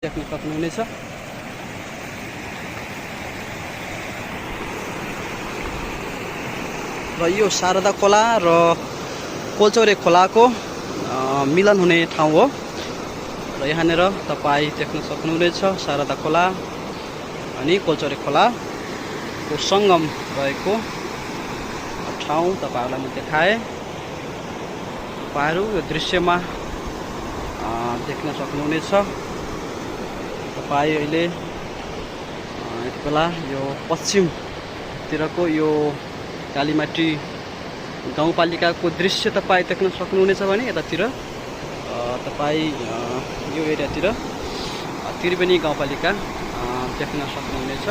देख्न सक्नुहुनेछ। र यो शारदा खोला र कोल्चौरे खोलाको मिलन हुने ठाउँ हो। र यहाँनिर तपाईँ देख्न सक्नुहुनेछ शारदा खोला अनि कोल्चौरे खोलाको सङ्गम रहेको ठाउँ तपाईहरुलाई म देखाएँ। तपाईहरु यो दृश्यमा देख्न सक्नुहुनेछ। तपाईँ अहिले यति बेला यो पश्चिमतिरको यो कालीमाटी गाउँपालिकाको दृश्य तपाईँ देख्न सक्नुहुनेछ भने यतातिर तपाईँ यो एरियातिर त्रिवेणी गाउँपालिका देख्न सक्नुहुनेछ।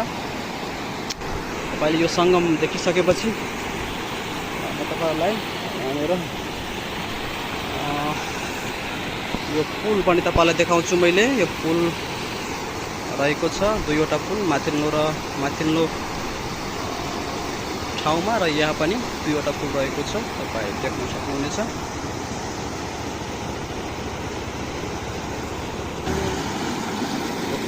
तपाईले यो सङ्गम देखिसकेपछि म तपाईहरुलाई यहाँनिर यो पुल पनि तपाईलाई देखाउँछु। मैले यो पुल रहेको छ, दुईवटा पुल माथिल्लो र माथिल्लो ठाउँमा, र यहाँ पनि दुईवटा पुल रहेको छ, तपाईँ देख्न सक्नुहुनेछ।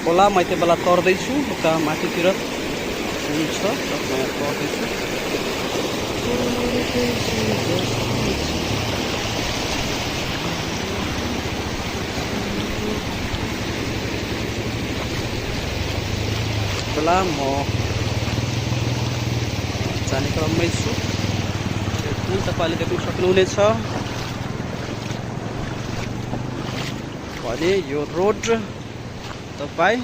खोला म यति बेला तर्दैछु, उता माथितिर पुल छ, म तर्दैछु। बेला म जाने क्रममै छु। यो पुल तपाईले देख्न सक्नुहुनेछ भने यो रोड तपाईँ